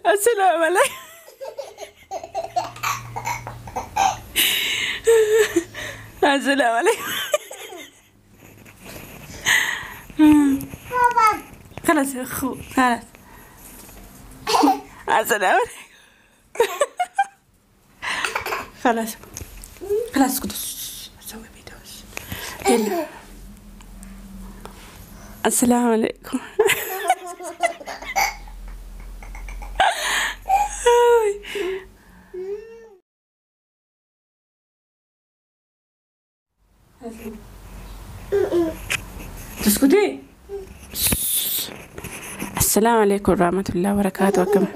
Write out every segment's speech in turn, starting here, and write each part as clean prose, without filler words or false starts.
السلام عليكم. السلام عليكم. خلاص يا اخو، خلاص. السلام عليكم. خلاص خلاص، اسكتوا، اسوي فيديو. يلا، السلام عليكم. تسكتي. السلام عليكم ورحمة الله وبركاته. كم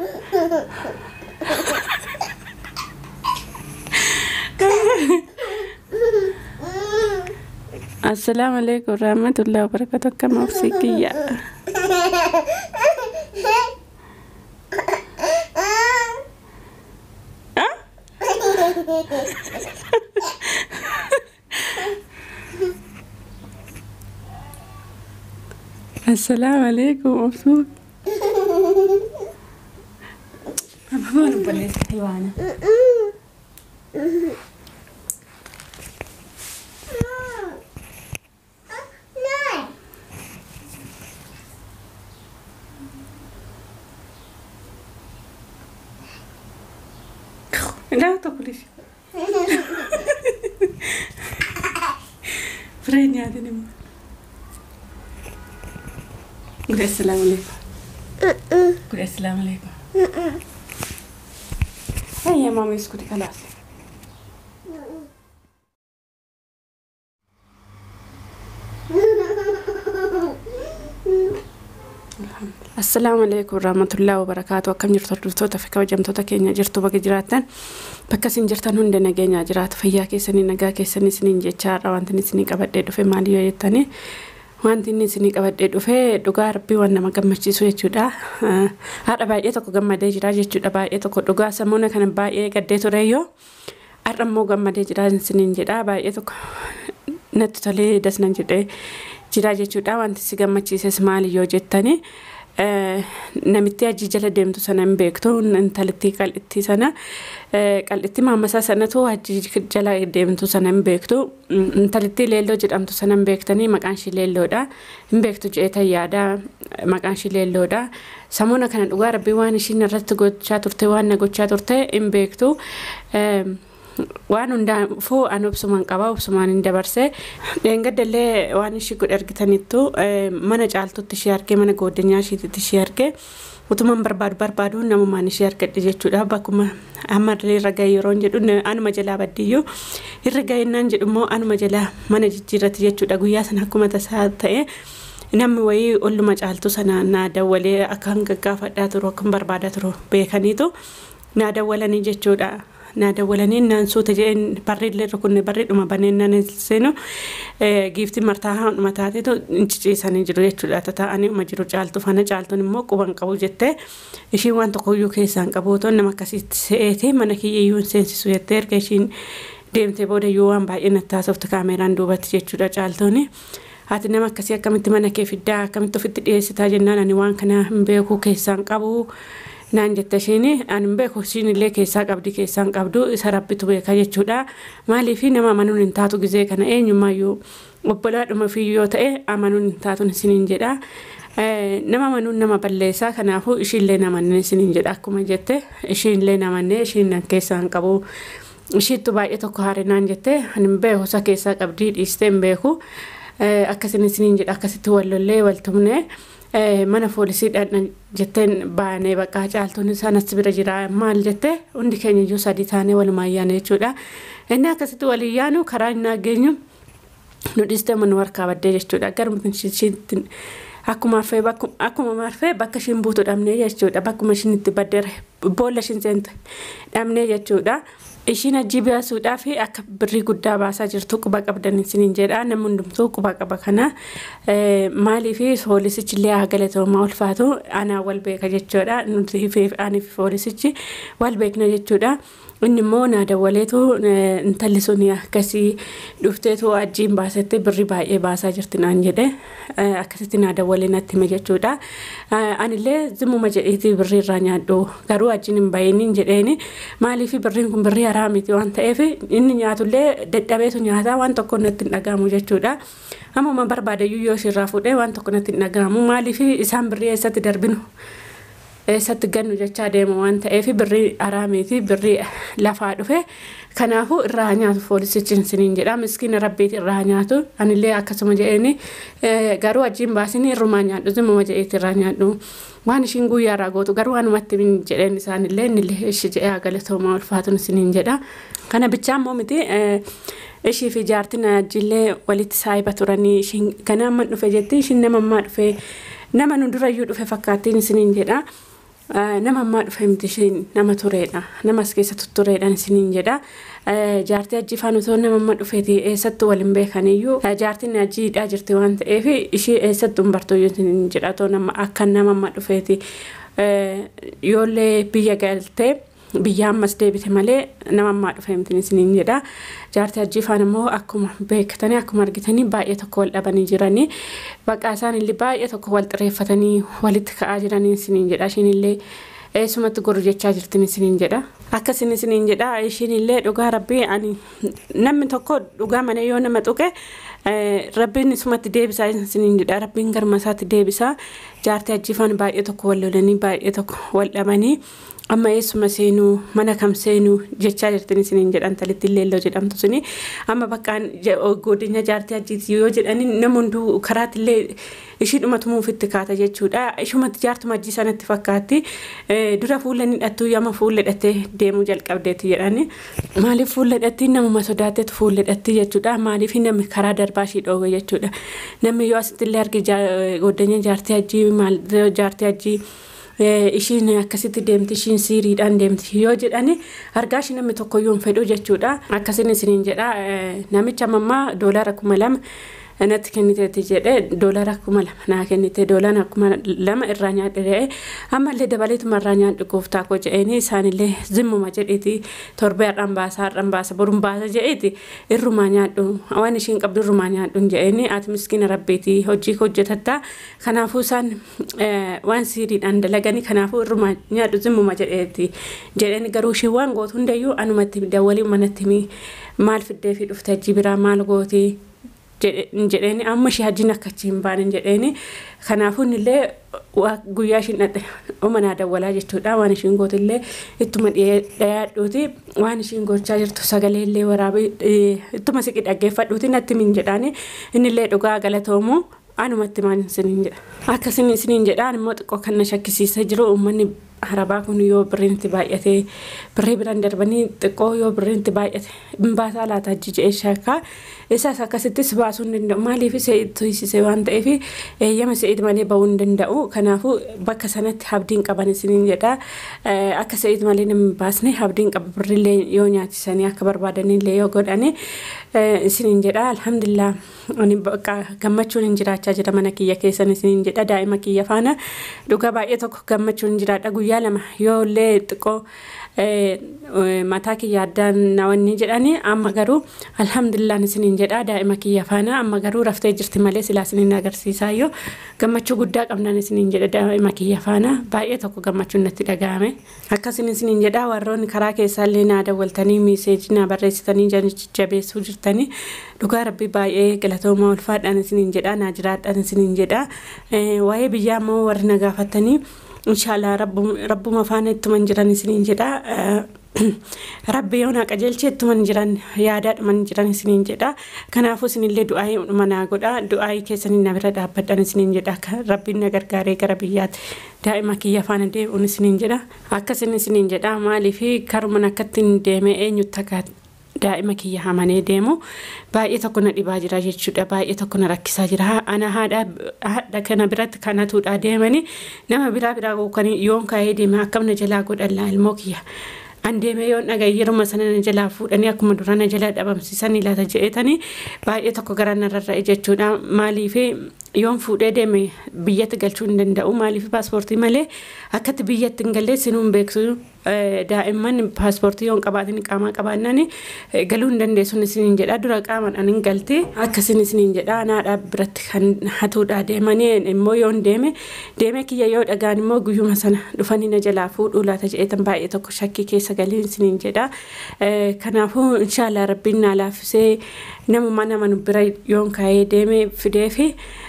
السلام عليكم ورحمة الله وبركاته. كم أوصيكية. السلام عليكم. مبسوط ما حيوانة. لا تاكلي شيء. فرين يا دنيا. قولي السلام عليكم. قولي السلام عليكم. هيا يا ماما اسكتي خلاص. Assalaamu alaikum warahmatullahi wabarakatuh. Akkam jirtu hordoftoota fi kabajamtoota keenya? Jirtu bakka jiraattan, bakka isin jirtan hunda nageenya jiraatu, fayyaa keessanii, nagaa keessanii isiniin jechaa, har'a wanti inni isinii qabadhee dhufe maali yoo jettanii, wanti inni isinii qabadhee dhufe dhugaa Rabbii waan nama gammachiisu jechuudha. Har'a baay'ee tokko gammadee jira jechuudha. Baay'ee tokko dhugaa sammuuna kana baay'ee gaddee tureyyoo, har'a immoo gammadee jira isiniin jedha. Baay'ee tokko natti tolee dasnan jedhee jira jechuudha. Wanti si gammachiises maali yoo jettanii, namitti hajji jala deemtu sana hin beektu, intalittii qal'ittii sana, qal'ittii maammasaa sanatu hajji jala deemtu sana hin beektu. Intalittii Leelloo jedhamtu sana hin beektanii, maqaan ishii Leelloodha. Hin beektu je'eetan yaada, maqaan ishii Leelloodha. Samuuna kana dhugaa Rabbii waan ishiin irratti gochaa turte, waan na gochaa turte hin beektu. Waan hundaafuu an obsumaan qaba, obsumaan hin dabarse. Dheengadallee waan ishii godhe argitanittu. Mana Caaltutti ishee argee, mana gooddanyaa ishiitti ishee argee, utumaan barbaadu barbaadu namumaan ishee argadhe jechuudha. Bakkuma ammallee irra ga'e yeroo jedhu anuma jalaa baddiyyuu, irra ga'ennaan jedhu immoo anuma jalaa mana jijjiirratti jechuudha. Guyyaa sana akkuma tasaa ta'e namni wayii olluma Caaltu sana naa dawwalee, akka gaggaafadhaa turu, akka barbaadaa turu beekaniitu naa dawwalanii jechuudha. Naa dawwalanii naan suuta jedheen barreellee rukunne, barreedhuma baneen naan seenu giiftii martaa haadhuma taateetu ciciisanii jiru jechuudha. Tataa'anii uma jiru Caaltu fana. Caaltuun immoo quban qabu jettee, ishiin waan tokkoyyuu keessaan qabu otoo nama akkasitti se'eeti mana kiyya iyyuu hin seensisu jettee, erga ishiin deemtee booda iyyuu waan baay'ee natti haasofte kaameeraan duubatti jechuudha Caaltuuni. Ati nama akkasii akkamitti mana kee fiddaa, akkamitti ofitti dhiyeessitaa jennaan, ani waan kana hin beeku, keessaan qabu naan jette ishiin. Ani hin beeku, ishiin illee keessaa qabdi keessaan qabdu isa Rabbitu beeka jechuudha. Maaliif nama amanuun hin taatu gizee kana, eenyumaayyuu obbolaadhuma ofiiyyuu yoo ta'e amanuun hin taatu isiniin jedha. Nama amanuun nama balleessaa, kanaafuu ishiillee namanne isiniin jedha. Akkuma jette ishiillee namanne, ishiin nan keessaa hin qabu. Ishiittu baay'ee tokko haare naan jette, ani hin beeku, isa keessaa qabdii dhiistee hin beeku. Akkasin isiniin jedha. Akkasitti wal lollee wal tumnee mana poolisii dhaqna jetteen baanee, bakka Caaltuun sanas bira jira maal jette, hundi keenya iyyuu sadii taanee walumaan yaane jechuudha. Inni akkasitti waliin yaanu karaa inni geenyu nu dhiistee nu harkaa baddee jechuudha. Garuma ishiitti akkuma marfee bakka ishiin buutu dhabnee jechuudha. Bakkuma ishiin itti baddee, boolla ishiin seente dhabnee jechuudha. Ishiin hajji baasuudhaaf akka birrii guddaa baasaa jirtu quba qabdan isiniin jedha. Namni hundumtuu quba qaba kana. Maaliif poolisichi illee haa galatoomaa ulfaatu, anaa wal beeka jechuudha. Nuti fi ani fi poolisichi wal beekna jechuudha. Inni immoo naa dawwaleetu intalli sun akkasii dhufteetu ajiin baasetti birri baay'ee baasaa jirti naan jedhe akkasitti naa dawwalee natti hime jechuudha. Anillee zimmuma jedheeti birri irraa nyaadhu garuu ajiin hin bahiin jedheeni maaliif birriin kun birrii haraa miti waan ta'eef inni nyaatullee dadhabeetu nyaata waan tokko natti hin dhaga'amu jechuudha. Ammuma barbaadayyuu yoo ishirraa fuudhee waan tokko natti hin dhaga'amu maaliif isaan birrii eessatti darbinu eessatti gannu jechaa deema waan ta'eef birrii haraamiiti birrii lafaa dhufe kanaafuu irraa nyaatu foolisichi isiniin jedha miskiina rabbiiti irraa nyaatu anillee akkasuma jedheeni garuu ajiin baasin irrumaa nyaadhu zimmuma jedheeti irraa nyaadhu waan ishiin guyyaa irraa gootu garuu anumatti hin jedheen isaanillee innillee ishi jedhee galatoomaa ulfaatuun isiniin jedha kana bichaa immoo miti ishii fi jaartiin ajjiillee walitti saayiba turanii ishiin kana amma dhufe jetti ishiin nama ammaa dhufe nama nu durayyuu dhufe fakkaattiin isiniin jedha. Nama ammaa dhufe miti ishiin nama tureedha nama as keessa tuttureedhaan isiniin jedha. Jaartii ajjii faana otoo nama amma dhufeeti eessattuu waliin beekaniyyuu jaartiin ajjiidhaa jirti waan ta'eef ishii eessattuu hin bartuyyuu isiniin jedha otoo nama akka nama amma dhufeeti yoollee biyya galtee biyya ammas deebite malee nama ammaa dhufe miti isiniin jedha. Jaartii ajjii faana immoo akkuma beektanii akkuma argitanii baay'ee tokko wal dhabanii jiranii bakka isaan illee baay'ee tokko wal xireeffatanii walitti ka'aa jiranii isiniin jedha. Ishiin illee eessumatti goru jechaa jirtin isiniin jedha. Akkasin isiniin jedha ishiin illee dhugaa rabbii ani namni tokko dhugaa malee yoo nama tuqe rabbiin isumatti deebisaa isiniin jedha. Rabbiin garma isaatti deebisaa. Jaartii ajjii faana baay'ee tokko wal lolanii baay'ee tokko wal dhabanii amma eessuma seenuu mana kam seenuu jechaa jirtin isiniin jedhan talitti leelloo jedhamtu suni amma bakkaan godina jaartii ajjiiti yoo jedhani nama hunduu karaatti illee ishiidhuma tumuuf itti kaata jechuudha. Ishumatti jaartuma ajjii sanatti fakkaatti dura fuula ni hidhattu amma fuula hidhattee deemuu jalqabdeetti jedhani. Maaliif fuula hidhatti namuma sodaatteetu fuula hidhatti jechuudha. Maaliif namni karaa darbaa ishii dhoowwe jechuudha. Namni yoo asitti illee arge godina jaartii ajjii maal jaartii ajjii ishiin akkasitti deemti ishiin siiriidhaan deemti yoo jedhani argaa ishii namni tokkoyyuu hin fedhu jechuudha. Akkasin isiniin jedha namicha ammaa $2,000 natti kenniteetti jedhe $2,000 naa kennite $2,000 irraa nyaadhe ammallee dabaleetuma irraa nyaadhu gooftaa koo jedheeni isaanillee zimmuma jedheeti torbee har'aan baasa har'aan baasa boruun baasa jedheeti irrumaa nyaadhu waan ishiin qabdu irrumaa nyaadhu jedheeni ati miskiina rabbiiti hojii koo hojjetatta kanaafuu isaan waan siiriidhaan dalaganii kanaafuu irrumaa nyaadhu zimmuma jedheeti jedheeni garuu ishiin waan gootu hundayyuu anumatti dawwalii manatti maal fiddee fi dhufte ajji biraa maal gooti jedheeni amma ishee hajjiin akka achi hin baanin jedheeni kanaafuu innillee guyyaa ishiin dhaqxe omanaa dawwalaa jechuudha. Waan ishiin gootillee ittuma dhiyaadhuuti waan ishiin gochaa jirtu sagalee illee waraabee ittuma siqi dhaggeeffadhuuti natti min jedhaani innillee dhugaa galatoomu anumatti maal isiniin jedha. Akkasin isiniin jedhaan immoo xiqqoo kan na shakkisiisaa jiru uummanni harabaa kun yoo birriin itti baay'ate birrii biraan darbanii xiqqoo yoo birriin itti baay'ate hin baasaa laata ajji jedhee shakkaa isaas akkasittis baasuu hin danda'u maaliif se'itu hiisise waan ta'eef eeyyama se'id malee bahuu hin danda'u kanaafuu bakka sanatti abdiin qaban isiniin jedha. Akka se'id malee nama baasne abdiin qaba birrillee yoo nyaachisanii akka barbaadanillee yoo godhani isiniin jedha. Alhamdulillah ani bakka gammachuun hin jiraachaa jira mana kiyya keessan isiniin jedha. Daa'ima kiyya faana dhugaa baay'ee tokko gammachuun hin jiraadha. Guyyaa lama yoo illee xiqqoo mataa kiyya addaan nawanni jedhani amma garuu alhamdulillah isiniin jedha. Daa'ima kiyya faana amma garuu raftee jirti malee silaa isiniin agarsiisaayyuu gammachuu guddaa qabnaan isiniin jedha. Daa'ima kiyya faana baay'ee tokko gammachuun natti dhaga'ame. Akkasin isiniin jedha. Warroonni karaa keessaallee naa dawwaltanii miiseejii naa barreessitanii jabeessuu jirtanii dhugaa rabbii baay'ee galatoomaa ulfaadhaan isiniin jedha. Naa jiraadhaan isiniin jedha. Waa'ee biyyaa immoo warri na gaafatanii inshallah rabbuma faana ittuman jiran isiniin jedha. Rabbi yoo na qajeelche ittuman jiran yaadaadhuman jiran isiniin jedha. Kanaafuu isinillee du'aayii dhuma naa godha. Du'aayii keessanii na bira dhaabbadhaan isiniin jedha. Rabbiin na gargaaree gara biyyaatti daa'ima kiyya faana deebi'uun isiniin jedha. Akkasin isiniin jedha. Maaliif karuman akkattiin deemee eenyutti akka daa'ima kiyya hamanee deemu baay'ee tokko na dhibaa jira jechuudha. Baay'ee tokko na rakkisaa jira. Ana haadha kana biratti kanatuudha deemanii nama biraa biraa yoon kaa'ee deeme akkam na jalaa godhan ilmoo kiyya. An deemee yoon dhagaye yeruma sana na jalaa fuudhanii akkuma dura na jalaa dhabamsiisanii laata jedhetanii baay'ee tokko gara na rarra'e jechuudha. Maaliif Yoon fuudhee deeme biyyatti galchuu hin danda'u. Maaliif paaspoortii malee akkatti biyyatti hin galle sinuun beeksu. Daa'imman paaspoortii yoon qabaatin qaamaa qabaannaan galuu hin dandeessuun isiniin jedha. Dura qaamadhaan hin galti akkasiin isiniin jedha. Anaadhaa biratti kan hatuudhaa deemanii immoo yoon deeme deeme kiyya yoo dhagaan immoo guyyuma sana dhufanii na jalaa fuudhuu laata jedheetan baay'ee tokko shakkii keessa galiin isiniin jedha. Kanaafuu inshaallah rabbiin naa laaffisee namummaa nama nu bira yoon kaa'ee deeme fideefi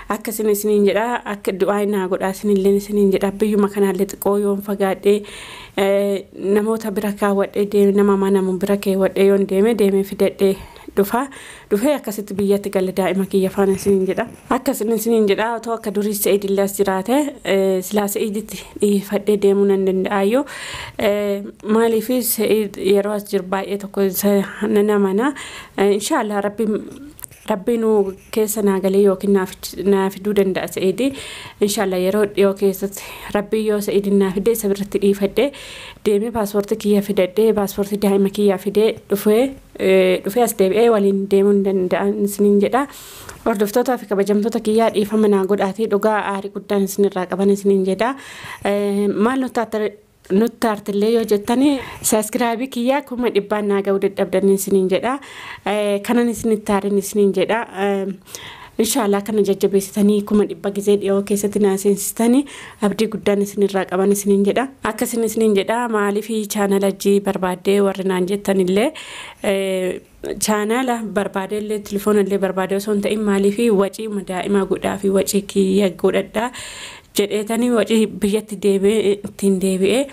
akkasin isiniin jedha. Akka du'aa naa godhaa isinillee isiniin jedha. Biyyuma kanaallee xiqqoo yoon fagaadhee namoota bira kaawwadhee deeme, nama manamu bira keewwadhee yoon deeme deemee fidadhee dhufa, dhufee akkasitti biyyatti gala daa'ima kiyya faana isiniin jedha. Akkasin isiniin jedha. Otoo akka durii Se'idillee as jiraate silaa Se'iditti dhiifadhee deemuu nan danda'aayyuu. Maaliif Se'id yeroo as jiru baay'ee tokko nan amana. Inshaallah rabbiin keessa naa galee yookiin naa fiduu danda'a Se'idi. Inshaallah yeroo dhiyoo keessatti rabbiin yoo Se'idin naa fide isa biratti dhiifadhee deemee paaspoortii kiyya fidadhee, paaspoortii daa'ima kiyyaa fidee dhufee as deebi'ee waliin deemuu hin danda'an isiniin jedha. Hordoftootaa fi kabajamtoota kiyyaa, dhiifama naa godhaatii, dhugaa aarii guddaan isinirraa qaban isiniin jedha. Maal nutti aartillee yoo jettani, subscribe kiyyaa 100,000 naa ga'uu dadhabdanii isiniin jedha. Kanan isinitti aarin isiniin jedha. Inshaallah kana jajjabeessitanii 100,000 gizee dhiyoo keessatti naa seensistanii abdii guddaan isinirraa qaban isiniin jedha. Akkasin isiniin jedha. Maaliif chaanala jii barbaaddee warri naan jettanillee, chaanala barbaadeellee telefoonallee barbaadee osoo hin ta'in, maaliif wacii daa'imaa godhaa fi wacii kiyya godhadhaa jedheetanii wacii biyyatti deebi'ee ittiin deebi'ee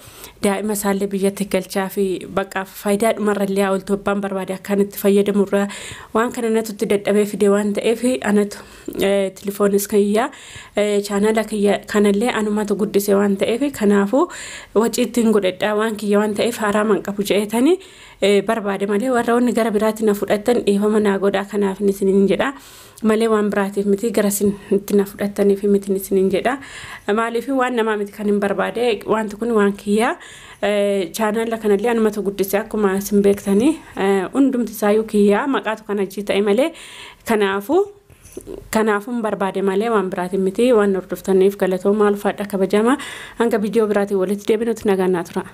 daa'ima isaallee biyyatti galchaa fi bakka faayidaa dhumarrallee haa ooltu abbaan barbaade akkaan itti fayyadamurraa waan kana natutti dadhabee fide waan ta'eef, anatu telefoonis kiyyaa chaanala kiyya kanallee anumatu guddise waan ta'eef, kanaafuu wacii ittiin godhadhaa waan kiyya waan ta'eef haraaman qabu jedheetanii barbaade malee, warra wanni gara biraatti na fudhattan dhiifama naa godhaa. Kanaaf isiniin jedha malee waan biraatiif miti, gara itti na fudhattaniif miti isiniin jedha. Maaliif waan namaa miti kan hin barbaade, wanti kun waan kiyyaa, chaanala kanallee anumatu guddise. Akkuma isin beektanii hundumti isaayyuu kiyyaa, maqaatu kan hojii ta'e malee. Kanaafuu barbaade malee waan biraatiin miti. Waan hordoftaniif galatoomaa, ulfaadha, kabajama. Hanga viidiyoo biraatiin walitti deebinutti nagaan naa tura.